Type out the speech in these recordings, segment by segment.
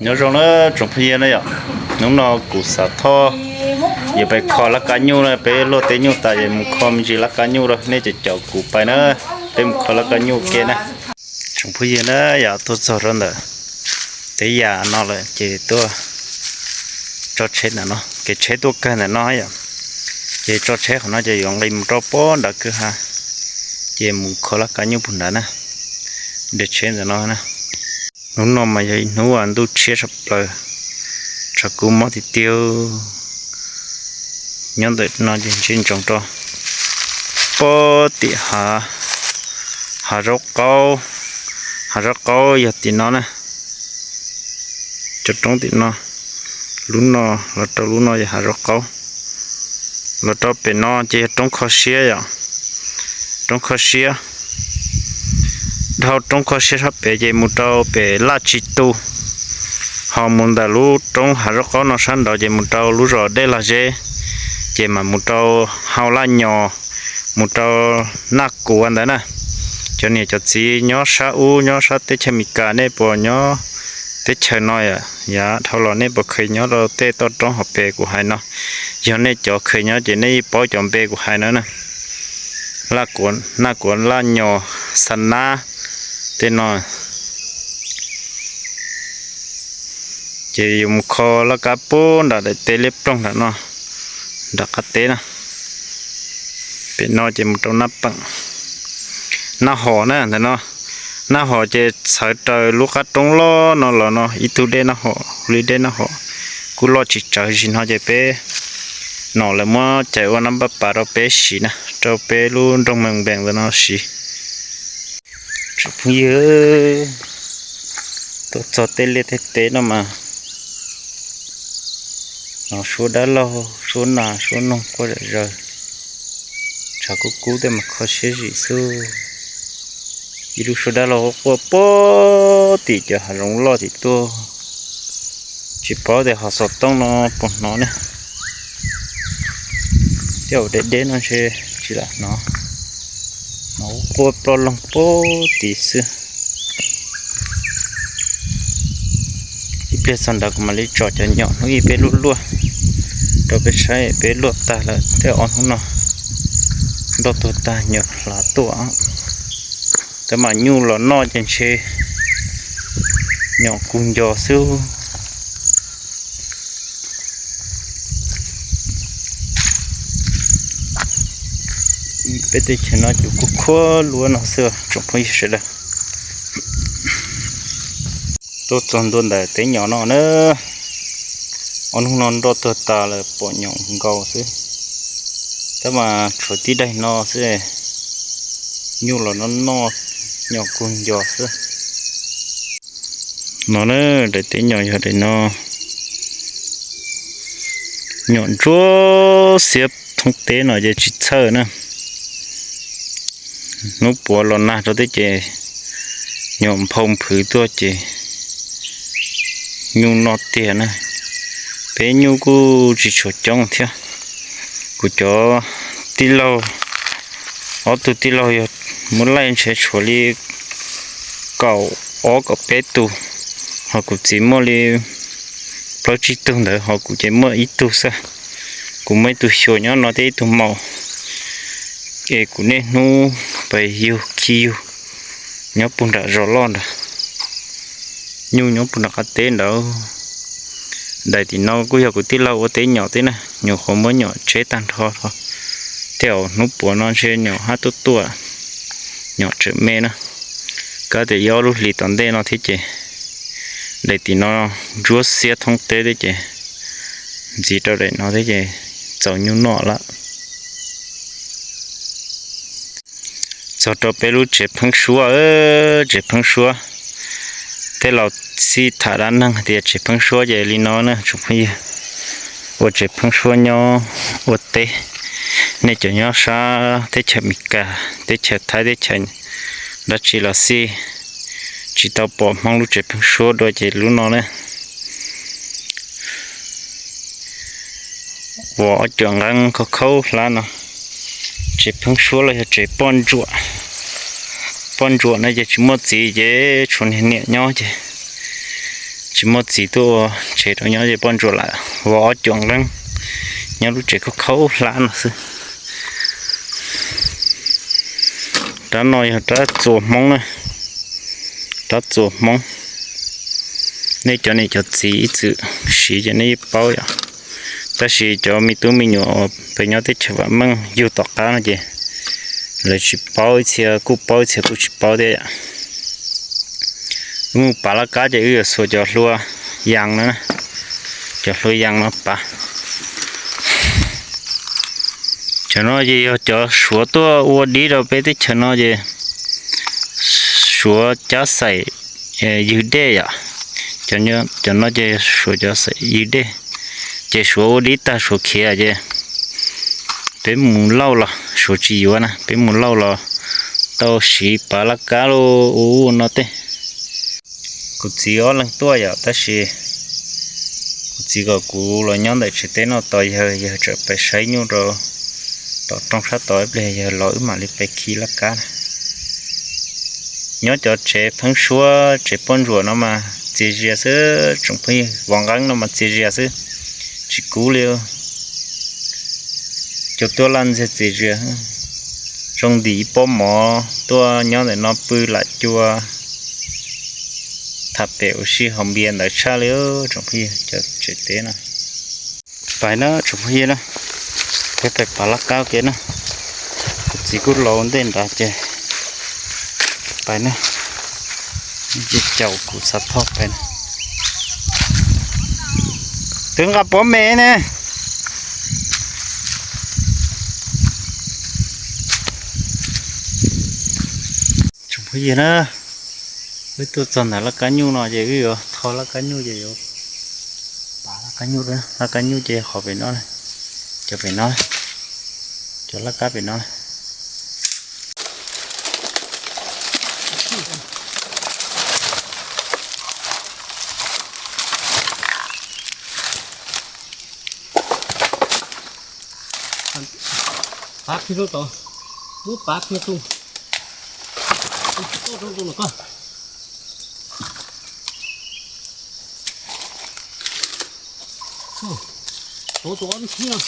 Nyob zoo na tsoom phooj ywg na yom, hnub no kuv xav thoj yuav pais kho laj kab nyuj na, peb luaj teb nyuj tas es mus kho me ntsis laj kab nyuj rau nej, caum caum kuv pais na, peb mus kho laj kab nyuj ke na. Tsoom phooj ywg na, yog tuaj txog rau ntawm teb yam no lawm ces tuaj tso tsheb ntawm no, kev tsheb tuaj kawg ntawm no yom, ces tso tsheb qhov no ces yuav nqis mus rau pob nram kwj ha, ces mus kho laj kab nyuj puag nrad na, nres tsheb ntawm no na. Hnub no mas yog ib hnub ntuj tshiab tshaj plaws, tshav kub mob tiag tiag. Nyob ntawm no ces ntsia ntsoov rau pob tim hav, hav zaub qaub, hav zaub qaub yog tim no na, cov roob tim no, lub no los rau lub no yog hav zaub qaub, los rau pem no ces yog roob kho siab yom, roob kho siab. Dhau roob kho siab sab pem ces mus rau pem laj tsis tu, ho mus ntawm lub roob hav zaub qaub no sab nraud ces mus rau lub zos Dej Lag Zeb, ces mam mus rau hau Laj Nyos, mus rau Naj Kuav ntawd na. Cov niam cov txiv nyob sab ub nyob sab teb chaws Amelikas nej puas nyob teb chaws no? Yav dhau los nej puas kheev nyob rau tej toj roob hauv pes kuv hais no? Yog nej cov kheev nyob ces nej yeej paub cov npe kuv hais no na. Laj Kuav, Naj Kuav, Laj Nyos, Xa Nab tej no. Ces yuav mus kho laj kab puag nram daim teb liab ploog nram no, nram qab teb na. Pem no ces mus rau Naj Peem, Naj Hom na ntawm no. Naj Hom ces txhawv raws lub qab roob loj no los no ib tug dej Naj Hom, li dej Naj Hom kuj loj tsis tsawg, sim no ces peb nom lawv muab cais ua nab npaj pas rau peb siv na, rau peb lub nroog Mees Npees ntawm no siv. Tsoom phooj ywg, tuaj txog tej liaj tej teb no mas, no suab dab laug, suab nas, suab noog quaj zom zaws, tshav kub kub tej mas kho siab zim xwb. Ib lub suab dab laug quaj puag tim cov hav zoov loj tim tuaj, tsis paub tias hav xov tooj no puas hnov ne. Tej zaum deb deb no ntshe tsis lam hnov, hnov quaj ploj loog puag tim xwb. Ib pliag txog nrad kuv mam li tsom cov nyom hnub ib peb luaj luaj rau peb saib, peb luaj tag lawm tej ob hnub no nroj tuag tag nyom hlav tuaj. Tab mas nyuj los noj ces ntshe nyom kug nco xwb. Peb teb chaws no ces kuj khuab luab no xwb tsoom phooj ywg sawv daws. Tuaj txog ntua ntawm teb nyom no na, ob hnub no nroj tuag tas lawm pom nyom nkaus xwb. Tab mas tshuav tib daim no xwb, nyuj los noj noj, nyom kug nco xwb. No na, daim teb nyom yog daim no, nyom ntsuab xiab thoob teb no ces tsis txhawj na. Hnub puav los nag rau teb ces nyom nphau nphwv tuaj ces nyuj noj tiag na. Peb nyuj kuj tsis tshua coob thiab. Kuv cov tij laug, ob tug tij laug yog muab laij ntshe tshuav li kaum ob kaum peb tug, ho kuv txiv muaj li plaub tsib tug ntawd, ho kuv ces muaj ib tug xwb. Kuv muaj ib tug xyuas nyob no thiab ib tug maum. Es kuv niaj hnub pais yug khi yug nyob puag nram zos loj nrad, nyuj nyob puag nram qab teb nrad. Daim tim no kuj yog kuv tij laug ua teb nyom tib na, nyuam qhuav muab nyom tseb tag nrho, tej zaum hnub puav no ntshe nyom hab tuaj tuaj, nyom tseem me na. Kab tias ib ob lub hlis tom ntej no thiab ces daim tim no ntsuab xiab thoob teb thiab ces ntxiv rau daim no thiab ces txaus nyuj noj lawm. Txog rau peb lub tsev pheeb suab, tsev pheeb suab, tej laus xij tham dab neeg tias tsev pheeb suab ces li no na tsoom phooj ywg, ua tsev pheeb suab nyob ua teb. Nej cov nyob sab teb chaws Amelikas, teb chaws Thaib, teb chaws dab tsi los xij, tsis tau pom Hmoob lub tsev pheeb suab dua ces lub no na. Ua ob cuam nqeeb khaub khaub hlab no, tsev pheeb suab los yog tsev poj ntsuam. Poj ntsuam no ces tsis muaj txiv ces tshuav niag niam nyob ces tsis Tsis muaj txiv tuaj ua tsev rau nyob ces poj ntsuam lam ua ob cuam nqeeb nyob lub tsev khaub khaub hlab no xwb. Rab no yog rab txuas Hmoob na, rab txuas Hmoob. Nej cov niam cov txiv ib txwm siv ces nej yeej paub yom. Tab sis cov me tub me nyuam uas peb nyob teb chaws vam meej yug tom qab no ces lawv tsis paub, ib txhia kuj paub ib txhia kuj tsis paub thiab yom. Wb mus pav laj kab ces wb yuav xuas cov hlua yas no, cov hlua yas no pav. Cov no ces yog cov Suav tuaj ua dib rau peb teb chaws no ces Suav cov xaim ywg dej yom. Cov no ces Suav cov xaim ywg dej, ces Suav ua dib tag Suav khiav ces peb mus lauj los Suav tsis yuav na, peb mus lauj los tau siv pav laj kab los ua ub ua no tej. Kuv txiv ob leeg tuaj yom, tab sis kuv txiv kom kuv los nyob ntawm tsev teb no tos yawg, yawg tseem pais saib nyuj rau tom rooj sab tod ib pliag yawg los wb mam li pais khi laj kab na. Nyob cov tsev pheeb suab tsev poj ntsuam no mas txias zias xwb tsoom phooj ywg, vov nqeeb no mas txias zias xwb, tsis kub li. Cua tuaj laj ntxiag txias zias, zoo ntim ib pob mov tuaj nyob ntawm no pw lam cua, tham pem ua si haus npias ntawd tshaj li tsoom phooj ywg cov tsev teb no. Pais na tsoom phooj ywg na, peb pais pav laj kab ke na. Kuv txiv kuj laus ntej nrad ces pais na, ces caum kuv xav thoj pais na. Twb nqa pob me ne. Tsoom phooj ywg na, wb tuaj txog ntawm laj kab nyuj no ces wb yuav thoj laj kab nyuj ces yuav pav laj kab nyuj, laj kab nyuj ces qhov pem no, cov pem no, cov laj kab pem no. Pav kiag rau tod, muab pav kiag tus, tus tsis tau rau tus no koj. Tus tus ob ntxhib no.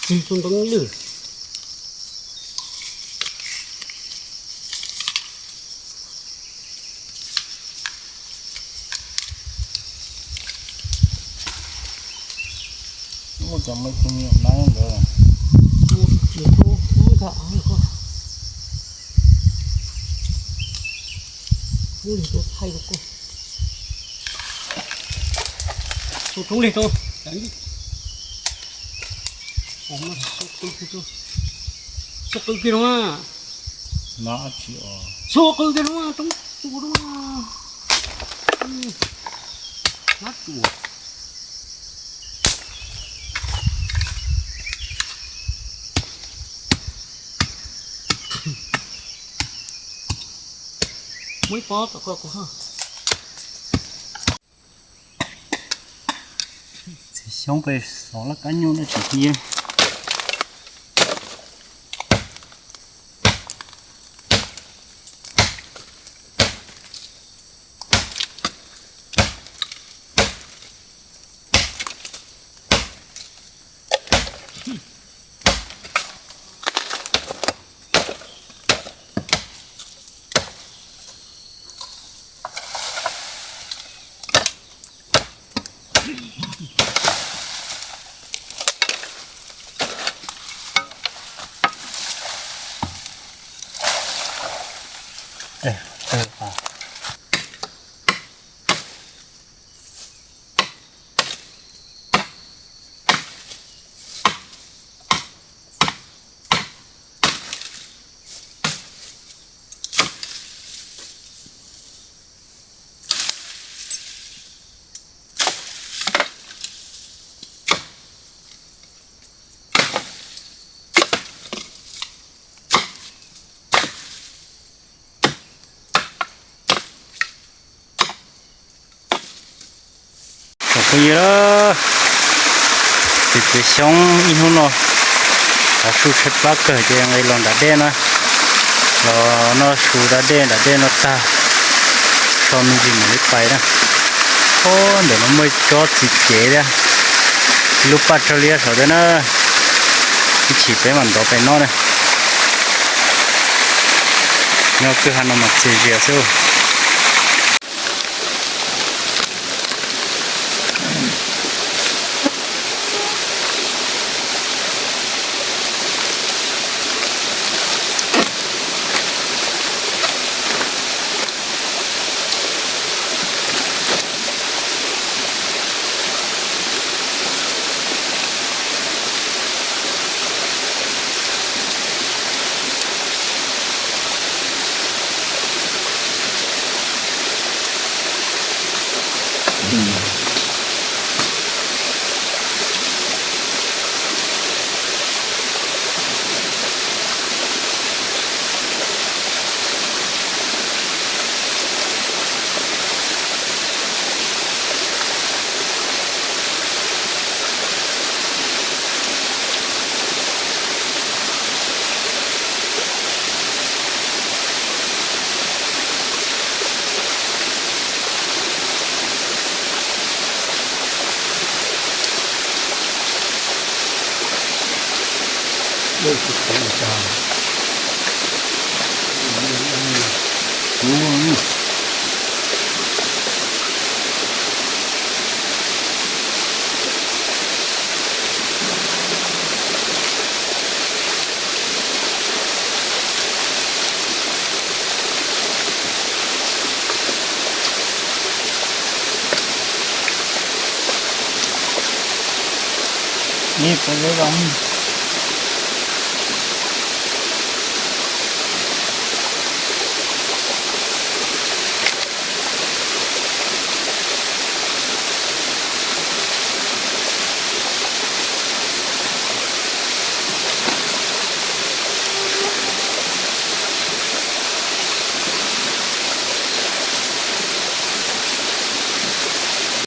Txig tus ntoo lwj. Muaj cov me tus me nyuam nab ntawd. Tus thaij rau koj. Tus roob li rau. Xub qw kiag no. Xub qw kiag no, roob tu roob. Nab tu. Muaj ib pob tom koj kuv. Txiv xyoob pem xov laj kab nyuj na tsis thiab. Phooj ywg, tus txiv xyoob ib hnub no tav su tshaib plab kawg ces nqis los nram dej na, los noj su da dej nram dej no tag, so me ntsis mam li pais na. Ub, ntawm no muaj tsob txiv cev thiab, ib lub paj tsawg liab saum thiab na, ib chim peb mam ntov pem no na. Nyob kwj ha no mas txias zias xwb.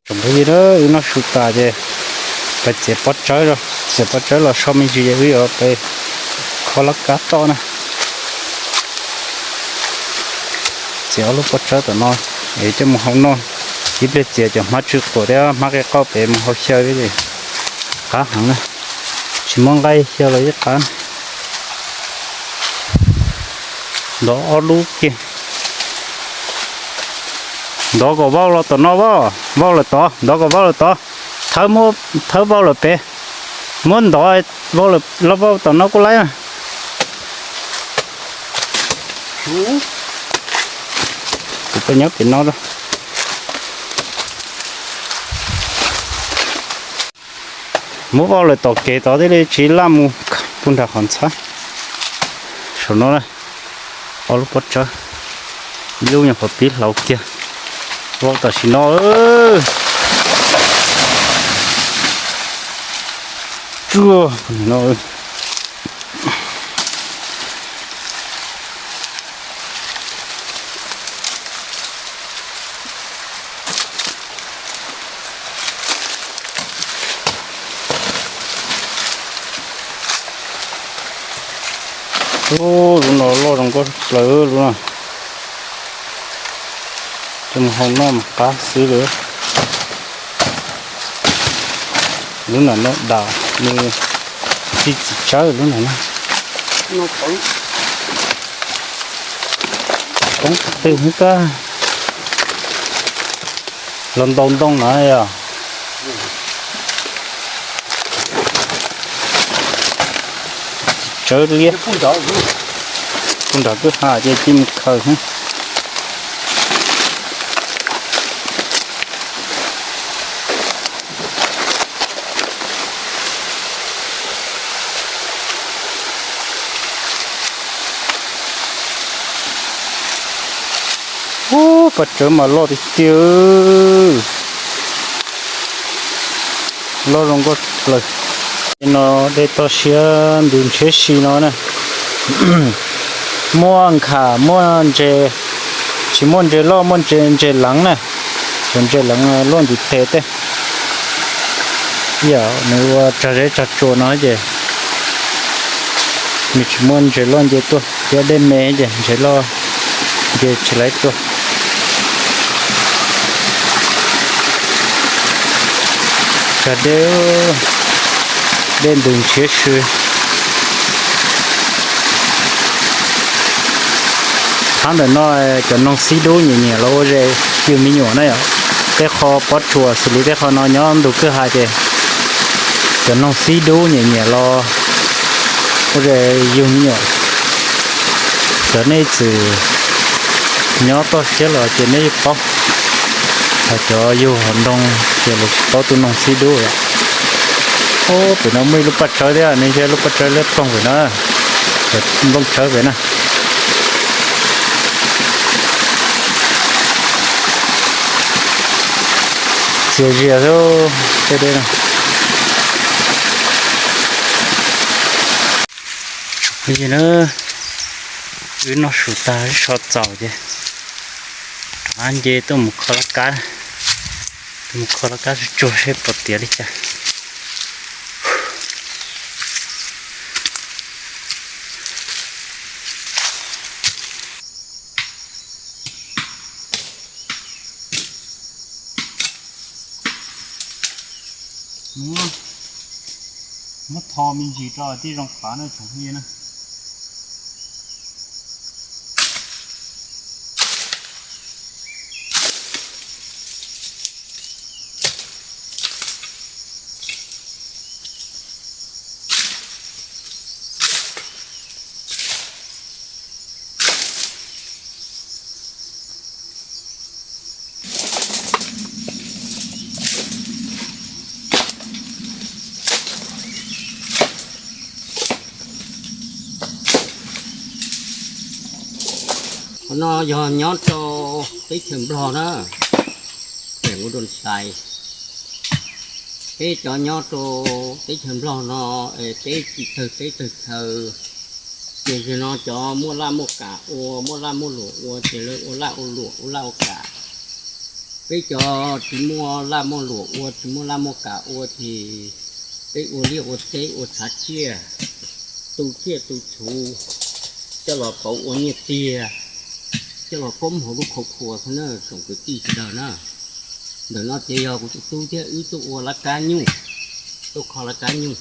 Tsoom phooj ywg na, wb noj su tas ces pais txiav pob tsawb, txiav pob tsawb los so me ntsis es wb yuav pais kho laj kab toj na. Txiav ob lub pob tsawb tom no es coj mus hau noj. Ib pliag txiav cov hmab tsw quam thiab hmab qe qauj pem mus hau xyaw, qab heev na. Tsis muaj nqaij xyaw los yeej qab. Ntov ob lub kiag. Ntov kom vau los tom no, vau, vau lawm tod, ntov kom vau lawm tod. Thawb, thawb vau lawm pem. Muab ntov vau lawm, los vau tom no kuj laib. Kuv peb nyob pem no. Muab vau lawm tom kev tod thiaj li tsis laj mus puag nram qhov ntxhab. Saum no na, ob lub pob tsawb, ib lub nyuam qhuav pib hlauv kiag. Vau tam sim no. Tsuag no. Ub, lub no loj zoo nkauj plaws lub no. Coj mus hau noj mas qab xwb lawm. Lub no noj dam, nws txi txiv tsawb lub no na. Poob twg hnub kab los ntaus ntoo na yog. Tsis tsawv liab. Kuj nrad kwj ha ces cia mus khaws xwb. Ub, pob tsawb mas loj tiag tiag. Loj zoo nkauj plaws. No dej toj siab ntws ntshiab si no na. Muaj nkham, muaj ntses, tsis muaj ntses loj, muaj ntses leev na. Cov ntses leev luaj ntiv tes tej. Yog nws ua tsag zeb tsag tsua no ces nws tsis muaj ntses loj nce tuaj, thiab dej me ces ntses loj nce tsis laib tuaj. Tsag deb, dej ntws ntshiab si. Thab ntawm no cov noog xib dub nyiam nyiam los ua zes yug me nyuam na yom. Tej qho pob tsuas xws li tej qho no nyob ntug kwj ha ces cov noog xib dub nyiam nyiam los ua zes yug me nyuam. Cov nej txwm nyob toj siab los ces nej yeej paub, hos cov yug hauv nroog ces lawv tsis paub tus noog xib dub. Ub, pem no muaj ib lub paj tsawb thiab, nej saib lub paj tsawb liab ploog pem no, cov nplooj tsawb pem na. Txias zias xwb tej dej no. Tsuas yog na, wb noj su tag wb so txaus ces rov qab nce tuaj mus kho laj kab, tuaj mus kho laj kab tsuag tsuag seb puas tiav li cas. Muab tho me ntsis rau tij zoo qhav na tsoom phooj ywg na. Qhov no yog nyob rau teb chaws Nplog na, xeem Uas Doos Xais. Peb cov nyob rau teb chaws Nplog no, peb tsis tawg teb tawg chaw, ces zaum no cov muaj laj muaj kam ua, muaj laj muaj luam ua ces lawv ua laj ua luam ua laj ua kam. Peb cov tsis muaj laj muaj luam ua, tsis muaj laj muaj kam ua ces peb ua liaj ua teb ua tshav tsiaj, tu tsiaj tu txhu, coj los pauv ua nyiaj txiag, coj los poob hauv lub khau khua xwb na tsoom kwv tij sawv daws na. Ntawm no ces yog kuv tus tub thiab wb tuaj ua laj kab nyuj, tuaj kho laj kab nyuj.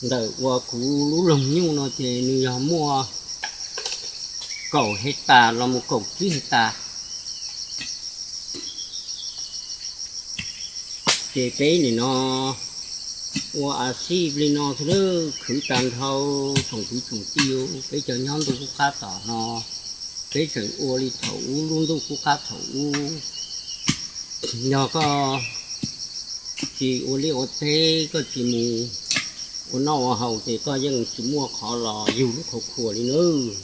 Ntawm uas kuv lub loog nyuj no ces nws yog muaj kaum hej tas los mus kaum tsib hej tas. Ces peb nim no ua a xij li no xwb, khwv tag nrho tsoom kwv tsoom tij, peb cov nyob ntuj qub qab tom no, peb tseem ua li thaum ub lub ntuj qub qab thaum ub. Yog koj tsis ua liaj ua teb, koj tsis mus ua noj ua haus ces koj yeej tsis muaj qhov los yug lub khau khua li nawb.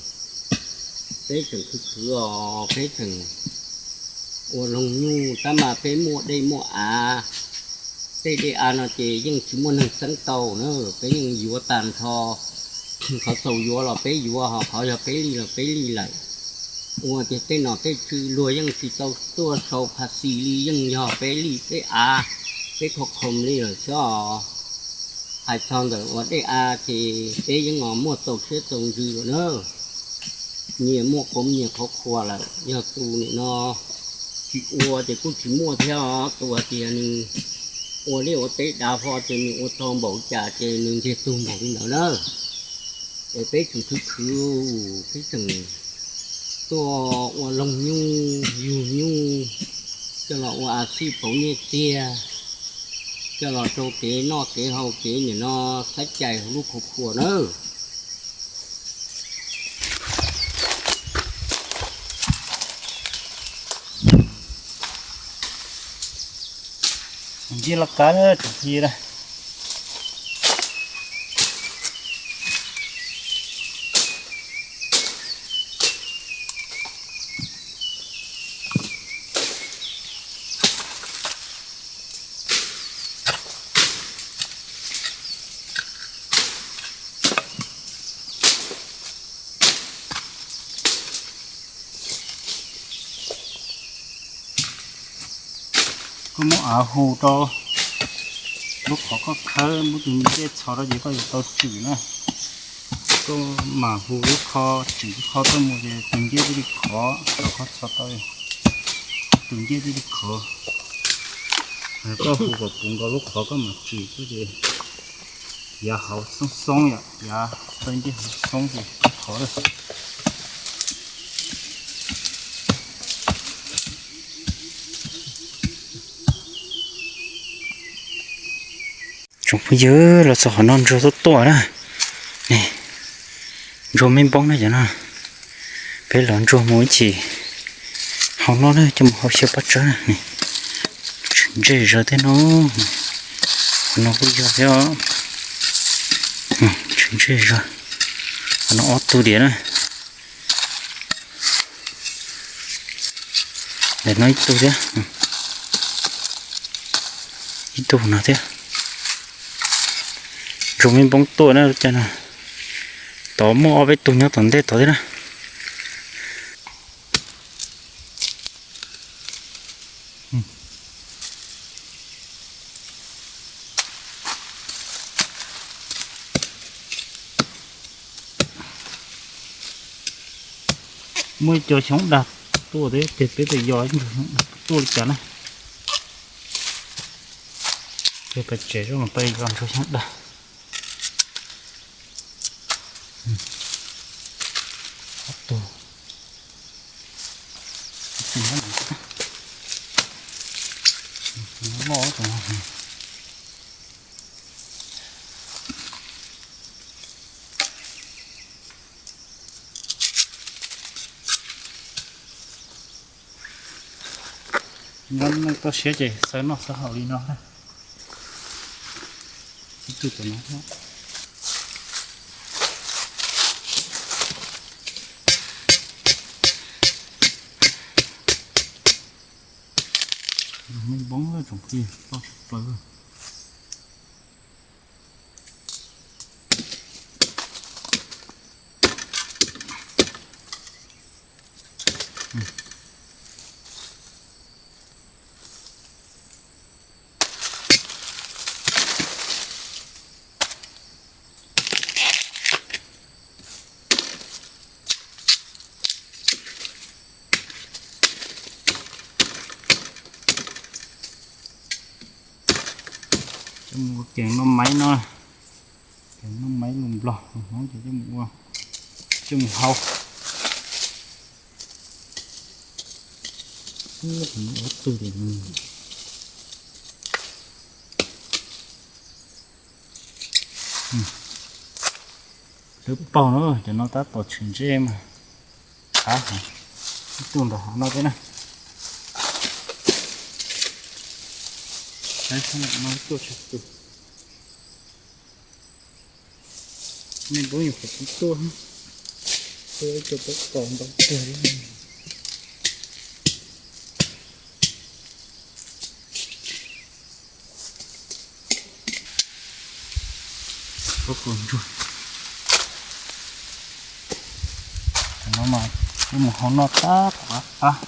Peb tseem khwv khwv os, peb tseem ua loog nyuj tab mas peb muaj dej muaj av. Tej dej av no ces yeej tsis muaj neeg txeeb tau na, peb yeej yuav tag nrho. Qhov txaus yuav los peb yuav, ho qhov yog peb li los peb li lawm. Ua ces tej nom tej tswv luag yeej tsis tau tuaj sau phas xis li, yeej yog peb li peb av, peb khov khoom li lawm xwb os. Hais txog ntawm uas dej av ces peb yeej os muaj txaus siab txaus ntsws lawm na. Nyias muaj qoob nyias qhov khua lawm, yog tus nim no tsis ua ces kuj tsis muaj thiab os. Tus hais tias nws ua liaj ua teb dav hlo ces nws ua tau npaum cas ces nws ntiag tug npaum li ntawd na. Es peb tseem khwv khwv, peb tseem tuaj ua loog nyuj yug nyuj, coj los ua a xij pauv nyiaj txiag, coj los rau kev noj kev haus kev nim no xav cais hauv lub khau khua na. Ntsia laj kab tseem ci na. Muab av hu rau lub qhov koj khawb, muab tus ncej txhos rau ces koj yuav tau tswm na. Koj mam hu lub qho, tswm lub qho tuaj mus ces tus ncej thiaj li khov, tau qhov txhos tau, tus ncej thiaj li khov. Koj hu kom puv nkaus lub qhov koj mam tswm tuaj ces yav hauv xoob xoob yom, yav tau ncej hauv xoob ces khov lawm. Tsoom phooj ywg, los txog qhov no ntsuag tuaj tuaj na. Ntsuag me npoob na cov no. Peb los ntsuag mus ib chim hauv no na, coj mus hau xyaw paj tsawb na. Tshwm ntsej zog thiab no. Qhov no kuj yog thiab. Tshwm ntsej zog. Qhov no ob tug diam na. Ntawm no ib tug thiab, ib tug no thiab. Ntsuag me npoob tuaj na, cas no tod muaj ob peb tug nyob tom ntej tod thiab na. Muaj ib co xyoob dag tuaj thiab, ces peb tsis yog ib ntsuag xyoob dag tuaj li cas na. Ces peb tsev zoo tau ib co ntsuag xyoob dag. Ob tug. Nyob nej toj siab ces xav noj xav haus li no. Ib tug tom no. Me npoob tsoom phooj ywg, toj tshaj plaws. Coj mus ua kev noj maiv no, kev noj maiv lus Nplog, coj mus ua, coj mus hau. Twb paug na, cov no tab tom tshwm ntsej mas qab heev. Ib tug ntawm hav no thiab na. Saib seb no tuaj tshaj plaws. Me npoob nyuam qhuav tsis tuaj, tuaj ib co pob kos ntau tiag li. Pob kos ntsuag. Cov no mas yuav mus hau noj tab tom qab qab.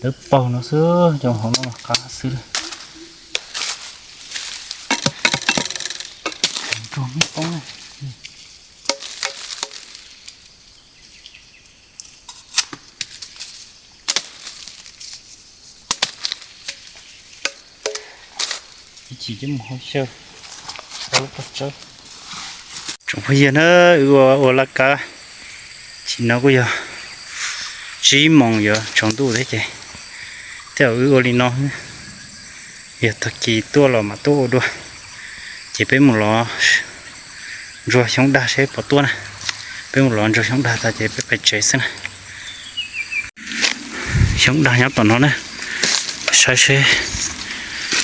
Twb paug no xwb, cov hauv no mas qab xwb. Ntsuag me poob na. Ib chim coj mus hau xyaw, hau lub paj tsawb. Tsoom phooj ywg na, wb ua ua laj kab, chim no kuj yog tsib moos yuav tsaus ntuj thiab ces, tej zaum wb ua li no, yog tag kis tuaj los mam tuaj ua dua. Ces peb mus lov ntsuag xyoob dag seb puas tuaj na. Peb mus lov ntsuag xyoob dag tas ces peb pais tsev xwb na. Xyoob dag nyob tom no na, saib seb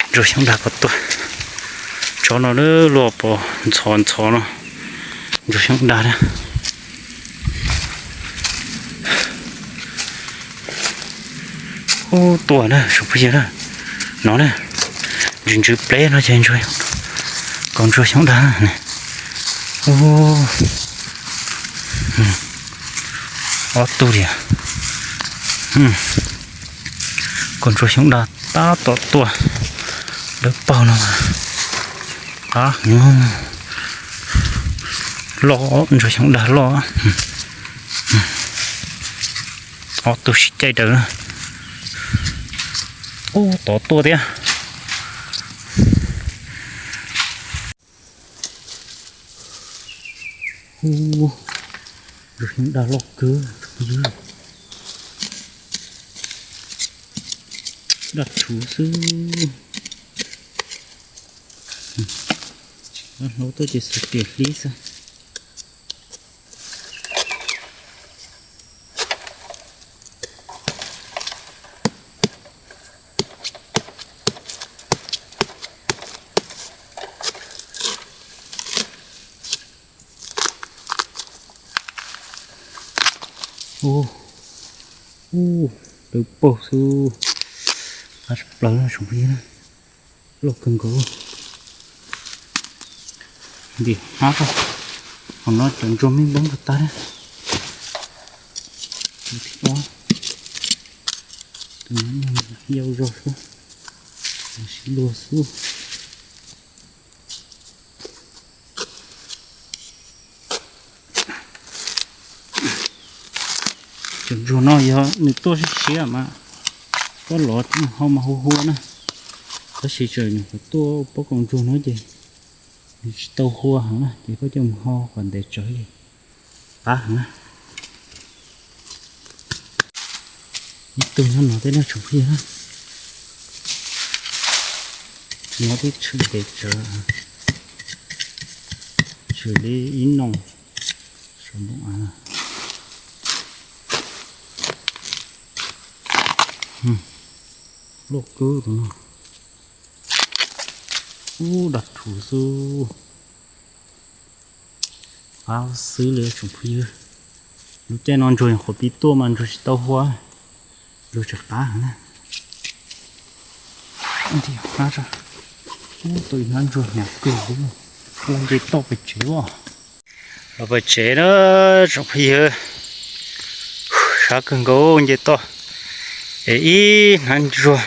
ntsuag xyoob dag puas tuaj. Tsob no luag pos ntxhov ntxhov no, ntsuag xyoob dag na. Ub, tuaj na tsoom phooj ywg na. No na, ntsws ntsws pleb no ces ntsuag, kaus ntsuag xyoob dag. Ub, Ob tug li. Kaus ntsuag xyoob dag tab tom tuaj, dawb paug no. Qab heev, loj, ntsuag xyoob dag loj. Ob tug sib caij daws. Ub, tod tuaj thiab. Ub, ntsuag xyoob dag loj kawg, dag rhuv xwb. Hlauv tuaj ces xav riam hlib xwb. Ub, dawb paug xwb. Qab tshaj plaws tsoom phooj ywg, loj kawg nkaus. Ntim hnab, qhov no cov ntsuag me npoob puas tag. Tus thib ob, tus no yau zog xwb, sib luag xwb. Cov ntsuag no yog nws tuaj siab siab mas koj lov ho mas hu hua na. Tab sis txawm nws tuaj pob kaus ntsuag no ces nws tsis tau hua heev na, ces koj coj mus ho kom ntev tsawv li qab heev na. Ib tug nyob no thiab na tsoom phooj ywg na. No twb tshwm ntev tsawv, tshwm li ib noo saum npoo av. Loj kawg tus no. Ub, dag rhuv xwb. Qab xwb li tsoom phooj ywg. Lub caij no ntsuag nyuam qhuav pib tuaj mas ntsuag tsis tau hua, ntsuag tsis qab heev na. Ub, tau ib hnab ntsuag hnav kawg, los nce toj pem tsev as. Los pem tsev na tsoom phooj ywg, sab kawg nkaus nce toj es ib hnab ntsuag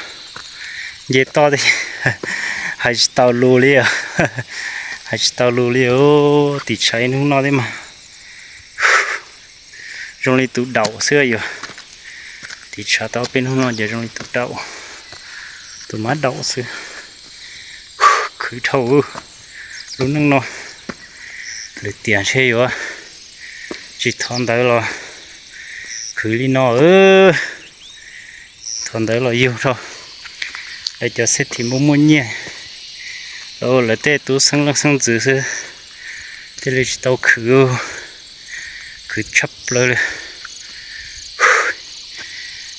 nce toj hais tsis tau lus li, hais tsis tau lus li. Tim tshav ib hnub no thiab mas zoo li tus daum xwb yom. Tim tshav tau peb hnub no ces zoo li tus daum, tus mab daum xwb. Khwv dhau lub neej no, lwm tiam ntshe yuav tsis thov ntawv los khwv li no. Thov ntawv los yug rau lawv cov xib thim muaj muaj nyiaj, lawv tej tub xeeb leej xeeb ntxwv xwb, thiaj li tsis tau khwv, khwv tshaj plaws li.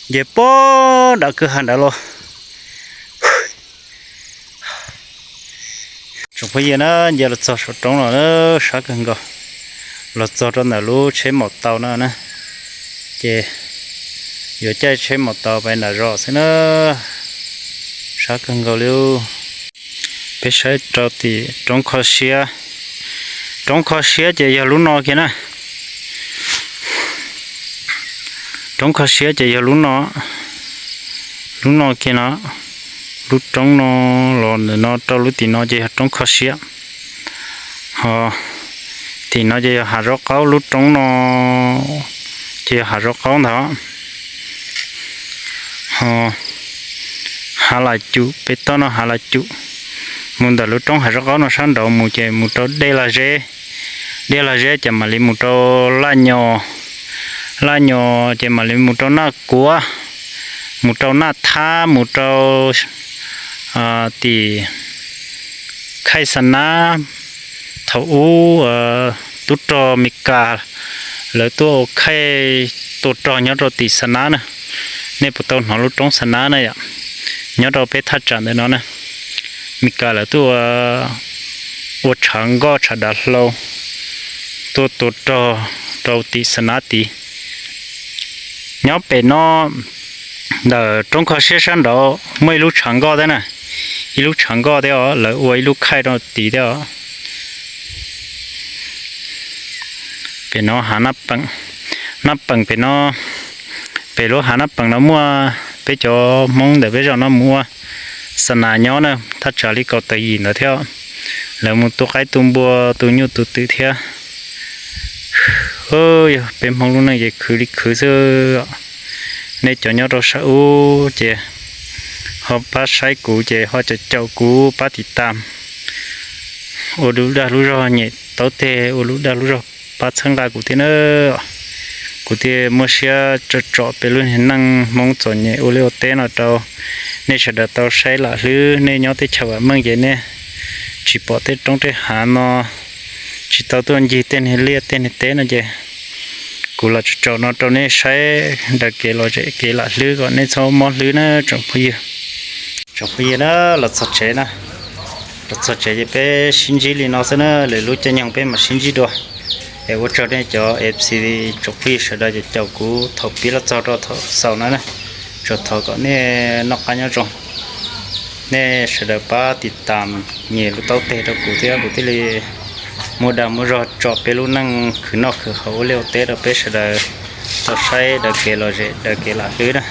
Nce puag nram kwj ha nrad los. Tsoom phooj ywg na, nce los txog saum roob los na, sab kawg nkaus. Los txog rau ntawm lub tsheb maum taus no na, ces yuav caij tsheb maum taus pem nram zos xwb na, sab kawg nkaus li. Peb saib rau tim roob kho siab, roob kho siab ces yog lub no kiag na. Roob kho siab ces yog lub no, lub no kiag no, lub roob no los ntawm no rau lub tim no ces yog roob kho siab. Ho tim no ces yog hav zaub qaub, lub roob no ces yog hav zaub qaub ntag. Ho hav las cum, pem toj no hav las cum, mus ntawm lub roob hav zaub qaub no sab nraud mus ces mus rau dej lag zeb, dej lag zeb ces mam li mus rau laj nyos, laj nyos ces mam li mus rau naj kuav, mus rau naj thab, mus rau tim khaij xa nab. Thaum ub tub rog Mes Kas lawv tuaj ua khaij tua rog nyob rau tim xa nab na. Nej puas tau hnov lub roob xa nab na yom? Nyob rau peb thaj tsam ntawm no na, Mes Kas lawv tuaj ua tshav nkoj tshav dav hlau, tuaj tua rog rau tim xa nab tid. Nyob pem no ntawm roob kho siab sab nraud muaj ib lub tshav nkoj thiab na, ib lub tshav nkoj thiab os, lawv ua ib lub khaij rau tid thiab os. Pem no hav naj peem, Nab peem pem no, pem lub hav nab peem no muaj peb cov Hmoob ntawm peb zos no mus ua xa nas nyob na, thaj tsam li kaum tawm yim ntawd thiab. Lawv mus tu qaib tu npua tu nyuj tu twm thiab. Yog peb Hmoob lub neej ces khwv li khwv xwb. Nej cov nyob rau sab ub ces ho pab saib kuv ces ho caum caum kuv pab tiv tam ua lub dag lub zog nyem taub teg, ua lub dag lub zog pab txhawb nqa kuv thiab na. Kuv thiaj muaj siab tsom tsom peb lub neej Hmoob txom nyem ua liaj ua teb no rau nej sawv daws tau saib lam hlwb. Nej nyob teb chaws vam meej ces nej tsis pom tej roob tej hav no, tsis tau tuaj ncig tej niag liaj tej niag teb no ces kuv los tsom tsom no rau nej saib daws kev lom zem kev lam hlwb kom nej txhob mob hlwb na tsoom phooj ywg. Tsoom phooj ywg na, los txog tsev na, los txog tsev ces peb sib ntsib li no xwb na, lwm lub caij nyoog peb mam sib ntsib dua. Es ua tsaug nej cov F C tsoom phooj ywg sawv daws caum kuv thaum pib los txog rau thaum xaus no na. Tsuas thov kom nej noj qab nyob zoo, nej sawv daws pab tiv tam nyem lub taub teg rau kuv thiab kuv thiaj li muaj dag muaj zog tsom peb lub neej khwv noj khwv haus ua liaj ua teb rau peb sawv daws tau saib daws kev lom zem daws kev lam hlwb na.